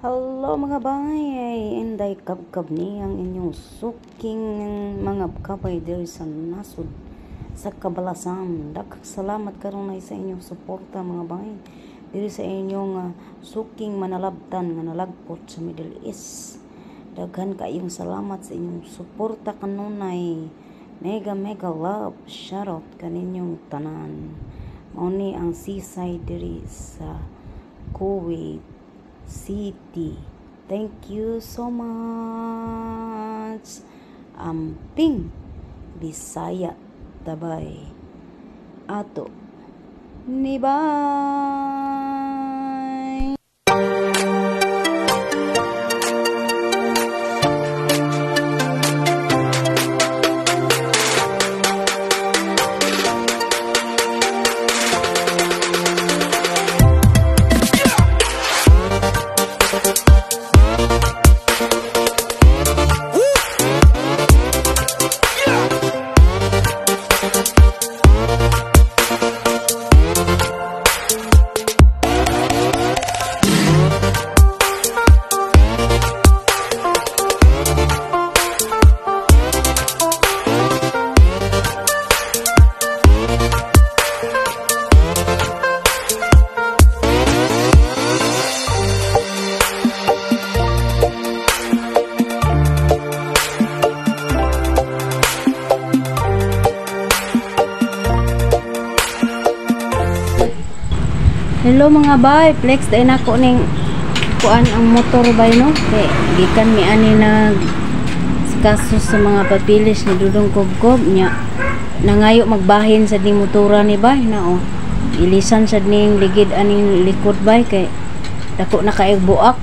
Hello mga bay, inday kabkab ni ang inyong suking mga kabay diri sa nasod sa Kabalasan. Daghang salamat kanunay sa inyong suporta mga bay diri sa inyong suking manalabtan nga nalagpot sa Middle East. Daghan kaayong salamat sa inyong suporta kanunay. Mega mega love shoutout kaninyong tanan. Mao ni ang seaside diri sa Kuwait City. Thank you so much. Amping Bisaya tabay. Ato ni bye. Hello mga bay, flex dahil nako ning kuan ang motor bay no. Kay gikan mi ani nag kaso sa mga papilis ni Dudong Kobkob nya nangayo magbahin sa ning motora ni bay na oh. Ilisan sad ning ligid aning likod bay kay dako na kay buak.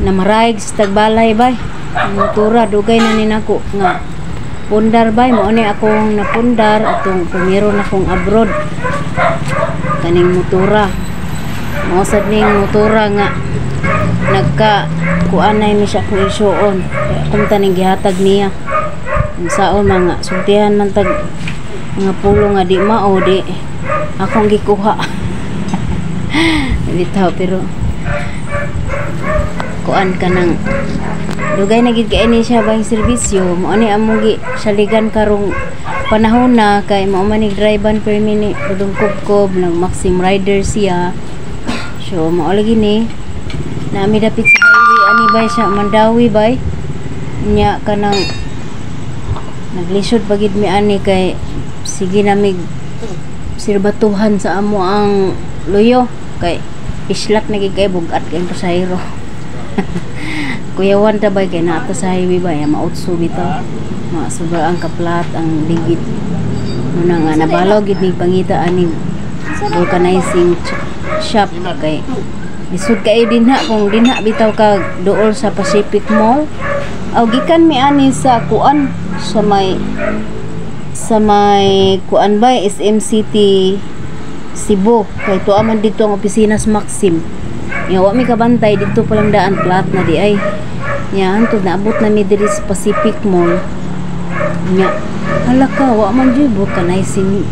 Namaraig sa tagbalay bay. Ang motora dugay na ni nako nga pundar bay, mao ni akong napundar atong pumiro na akong abroad. Kaning motora mao sad ning motora nga nagka kuanay mi siya kung isuon akong taning gihatag niya unsaon mga sultihan man tag mga pulo nga di mao di akong gikuha. Bitaw pero kuan ka nang dugay na gid kay ni siya bang serbisyo mao ni among gi saligan karong panahon na kay mao man ni drive-an permi ni Dudong Kobkob nag Maxim rider siya. So mao lagi ni nami dapit sa highway ani bay sa Mandawi bay nya kanang naglisod pa gid mi ani kay sige na mig sirbatuhan sa amo ang luyo kay islak na gid kay bugat kay pasahero. Kuyawan ta bay kay naa ta sa highway bay mautso bitaw. Ma sobra ang kaplat ang ligid. Muna nga nabalaw gid mig pangita ani vulcanizing shop kay lisod kaayo dinha kung dinha bitaw ka duol sa Pacific Mall. Aw gikan mi ani sa kuan sa may kuan bay SM City Cebu kay tuwa man dito ang opisina sa Maxim. Nya wa mi kabantay didto pa lang daan plat na di ay. Nya hantod naabot na mi diri sa Pacific Mall. Nya hala ka wa man jud vulcanizing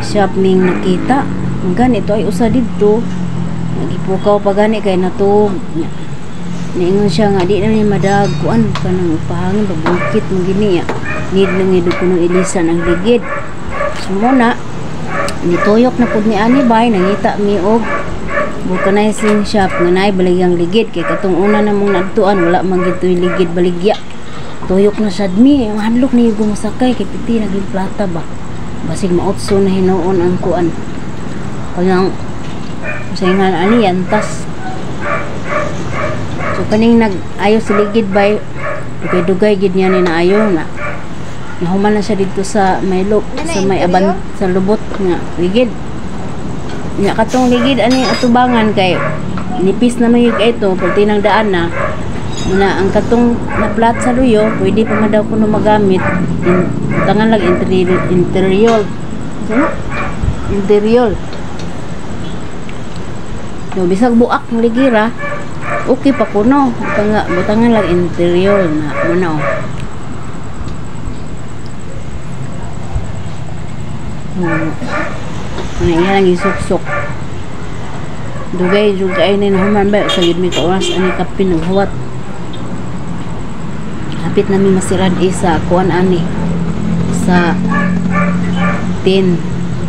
shop ming nakita. Ang ganito ay usa didto. Nagipukaw pa gani kay natuog. Nya niingon siya nga di na ni madag kuan kanang pahangin pabukit man gini ya. Need lang gid kuno ilisan ang ligid. So muna nituyok na pud mi ani bay nangita mi og vulcanizing shop nga naay baligyang ligid kay katong una namong naadtuan wala man gid toy ligid baligya. Tuyok na sad mi, mahadlok ni gumasakay kay piti naging plata ba. Basig maotso na hinuon ang kuan. Kanang sayngan ani yantas. So kaning nag-ayo sa ligid bay dugay-dugay gid niya ni naayo na. Nahuman na siya didto sa may lo, sa may aban sa lubot nga ligid. Nya katong ligid ani atubangan kay nipis na man gyud kay ito, pulti nang daan na. Na ang katong na plat sa luyo pwede pa man daw kuno magamit. Butangan lang interior. Ano? Interior. No bisag buak ng ligira, okay pa kuno. Butangan lang interior na muna oh. Ano iya lang isuksok. Dugay jud kay ni nahuman ba sa gid mi ka oras ani kapin naghuwat. Hapit nami masirad isa kuan ani sa 10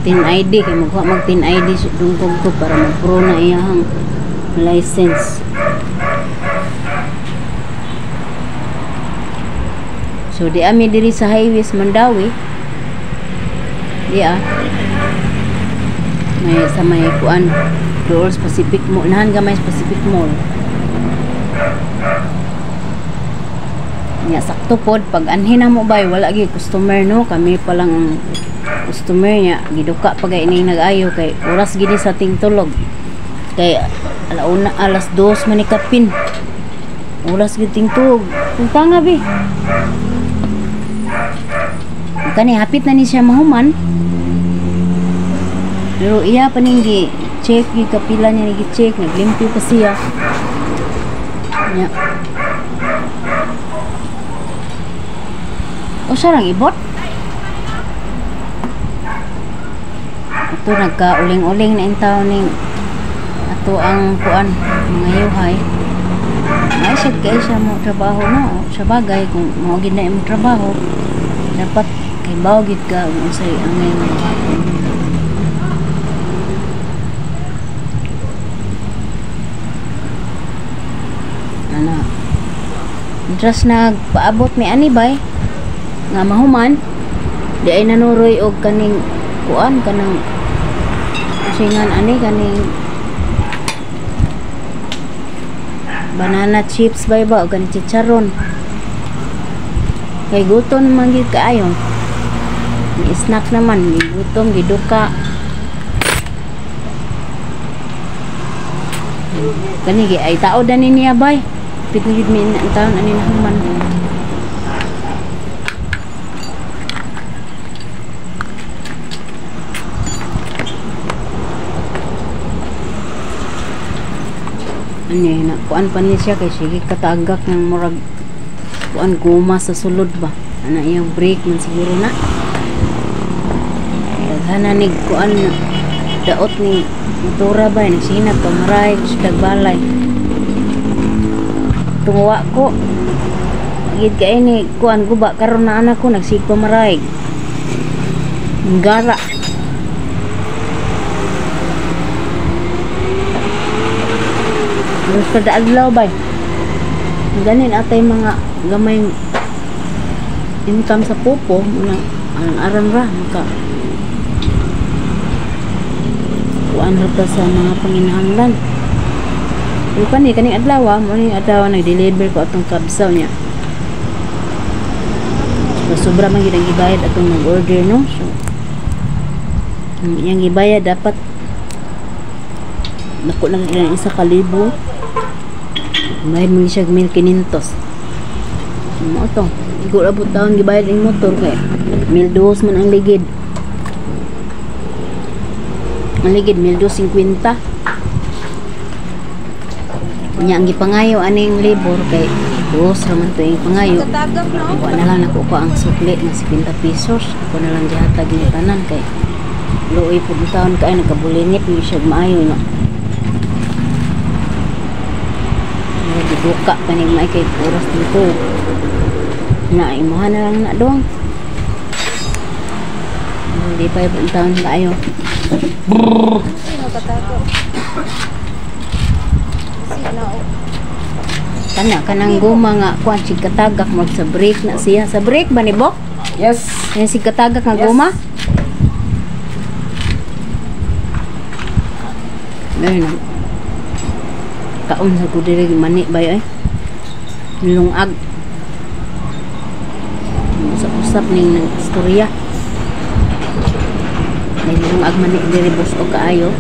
10 ID kay maghuwa mag 10 ID dungkog ko para magpro na iyang license. So di ami diri sa highways Mandaue. Di ah. May sa may kuan Doors Pacific Mall. Nahan gamay Pacific Mall. Nya sakto pod pag anhin na mo bay wala gyud customer no, kami pa lang ang customer nya giduka pa gay ining nag-ayo kay oras gid sa ting tulog. Kay alauna alas 2 man ni kapin. Oras gid ting tulog. Punta nga bi. Kani hapit na ni siya mahuman. Pero iya pa ning gi check gi kapila niya ni gi-check, naglimpyo pa siya. Nya. O siya lang ibot. Ato nagka-uling-uling na intaw ning ato ang kuan mga yuhay. Ay siya kay siya mo trabaho no. Sa bagay kung mao gid na imong trabaho dapat kay bawo gid ka kung unsay angay nga buhaton. Ana. Mientras nagpaabot mi ani bay nga mahuman di ay nanuroy og kaning kuan kanang singan ani kaning banana chips bay ba og kaning chicharon. Kay gutom man gyud kaayo. Ni snack naman gigutom giduka. Kani gi ay tao dani niya bay. Pit na gyud mi ang taon ani nahuman. Ani na kuan pa ni siya kay sige katagak ng murag kuan guma sa sulod ba. Ana iyang brake man siguro na. Daghanan ni kuan daot ni motora ba nagsinag pamaray sa balay. Tungwa ko. Gid kay ni kuan guba karon na anak ko nagsig pamaray. Gara. Terus kada adlaw bay. Ganin atay mga gamay income sa popo muna ang aran ra maka kuan ra ta sa mga panginahanglan. Pero kani kaning adlaw mo ning adlaw nag-deliver ko atong kabsaw niya. So, sobra man gid ang gibayad atong nag-order no. So ang iyang gibayad dapat nako lang ilang 1,000. Bayad mo siya 1,500. Mo to. Igo ra pud taon gibayad ang motor kay 1,200 man ang ligid. Ang ligid 1,250. Nya ang gipangayo aning labor kay dos ra man to ing pangayo. Wa na lang nako ko ang sukli nga 50 pesos. Ako na lang gihatag ni tanan kay luoy pud taon kay nagkabulingit ni siya maayo no. Gibuka pa ni may kay oras dito. Na imuha na lang na dong. Hindi pa ibang taon kaayo. Kana kanang guma nga kuan sig katagak mag sa break na siya. Sa break ba ni Bok? Yes. Yan sig katagak nga Yes. guma. Ayun. Kaon sa ko diri mani bay ay. Lungag. Usap-usap ning istorya. May lungag mani diri bus og kaayo.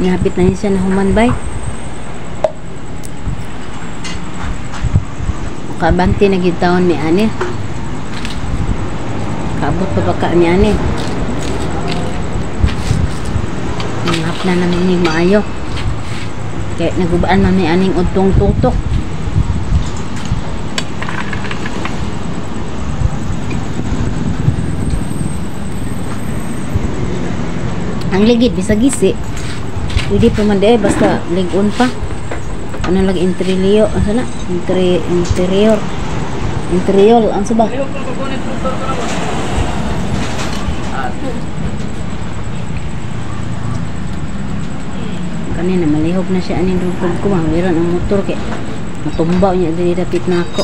Nihapit na niya siya na human bay. Makaabante na gid taon ni ani. Kaabot pa baka ni ani. Nihap na namin ni maayo. Kay nagubaan man mi aning udtong tutok. Ang ligid bisag gisi. Pwede pa man di basta lig-on pa. Ano lang interior, asa na? Interior. Interior, ano ba? Kanina malihog na siya aning rugkog ko, mahawiran ang motor kay matumbaw niya diri dapit nako.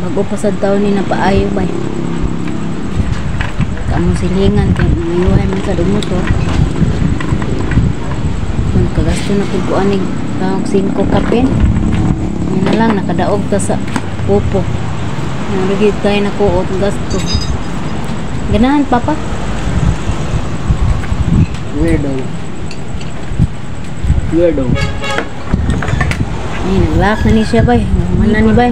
Bago pa sad taon ni napaayo bay. Kaamong silingan kay mayuhay man sa motor. Nagkagasto na pud ko anig tawag 5 kapin. Yun na lang nakadaog ta sa pupo. Nalugid tayo na kuot gasto. Ganahan papa. Weirdo. Weirdo. Ay, nag-lock na ni siya bay. Man na ni bay.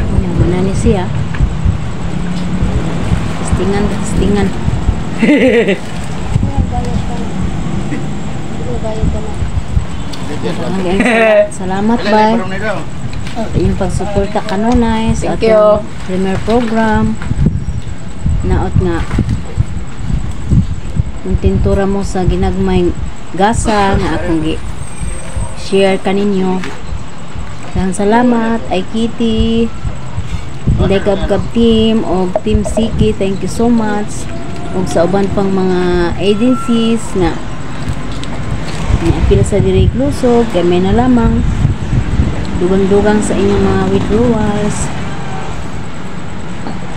Ay, na ni siya. Testingan, testingan. Salamat bay. Yung pagsuporta kanunay sa atong premier program. Naot nga kung tintura mo sa ginagmay gasa nga akong gi share kaninyo. Daghang salamat ay Kitty, Inday Kabkab team og Team Siki, thank you so much. Og sa uban pang mga agencies nga niapil sa diri Lusog kay may na lamang dugang-dugang sa inyong mga withdrawals.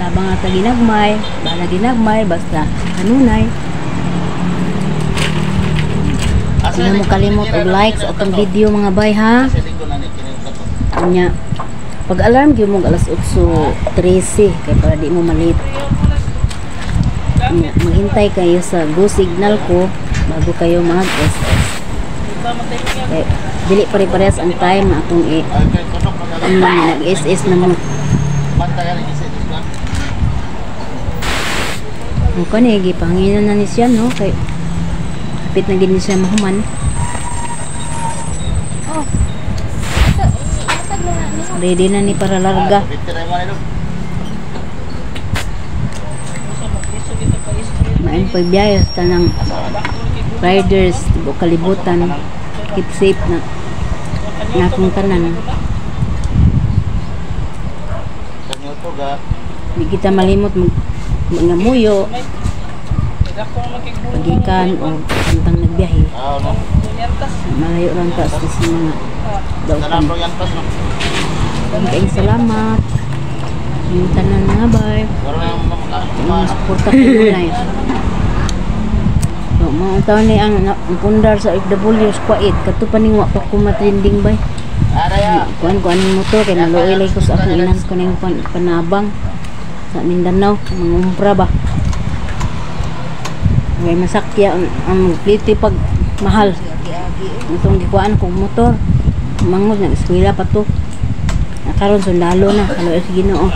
Tabang ata ginagmay, bala ginagmay, basta kanunay. Hindi mo kalimot og like sa atong video mga bay ha. Unya, pag-alarm gyud mo alas 8:13 kay para di mo malate. Unya, maghintay kayo sa go signal ko bago kayo mag-SS. Kay dili pare-parehas ang time na atong nag-SS na mo. Ang kani gipanginan na ni siya no kay kapit na gid ni siya mahuman. Oh. Ready na ni para larga. Maayong pagbiyahe sa tanang riders tibuok kalibutan. Keep safe na natong tanan. Di kita malimot mangamuyo pagikan o kantang nagbiyahe. Malayo lang ta sa mga dautan. Maraming salamat. Yung tanan mga bay. Mga suporta ko muna. So, mga taon ni ang pundar sa FW Squad. Kato pa ning wa pa ko matrending bay. Kuan ko aning motor kay naluoy lay ko sa akong inan ko ning panabang sa Mindanao, mga umpra ba. May masakya ang pliti pag mahal. Itong gikuan kong motor. Mangod nag eskwela pa to. Karon sundalo na, kaloy sa Ginoo.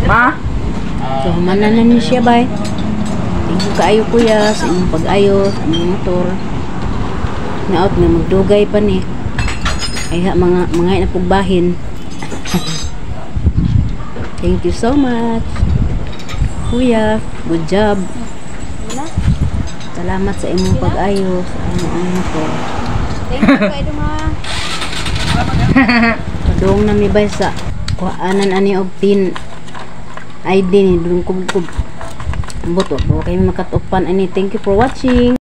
Ma? So humanan na ni siya bay. Thank you kaayo kuya sa inyong pag-ayo sa among motor. Naot nga magdugay pa ni. Ay ha mga mga napugbahin. Thank you so much. Kuya, good job. Salamat sa imong pag-ayo sa among motor. Thank you kay ma. Padung na mi bay sa kuhaanan ani og tin ID ni dun kubkub. Ambot wa kay makatupan ani. Thank you for watching.